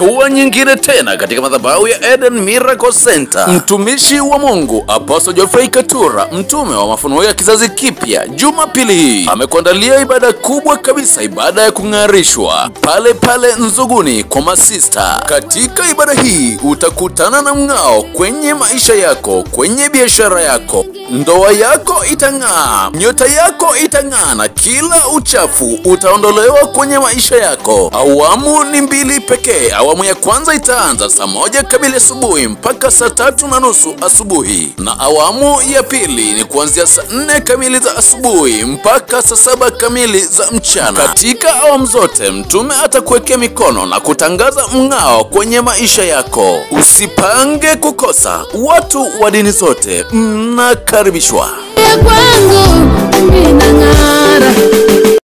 Hatua nyingine tena katika madhabahu ya Eden Miracle Center. Mtumishi wa Mungu Apostle Geoffrey Katura, mtume wa mafunuo ya kizazi kipya, Jumapili hii amekuandalia ibada kubwa kabisa, ibada ya kung'arishwa pale pale Nzuguni kwa masista. Katika ibada hii utakutana na mng'ao kwenye maisha yako, kwenye biashara yako, ndoa yako itang'aa, nyota yako itang'aa na kila uchafu utaondolewa kwenye maisha yako. Awamu ni mbili pekee. Awamu ya kwanza itaanza saa 1 kamili asubuhi mpaka saa 3:30 asubuhi, na awamu ya pili ni kuanzia saa 4 kamili za asubuhi mpaka saa 7 kamili za mchana. Katika awamu zote mtume atakuwekea mikono na kutangaza mng'ao kwenye maisha yako. Usipange kukosa. Watu wa dini zote mnakaribishwa. Kwangu ninang'aa.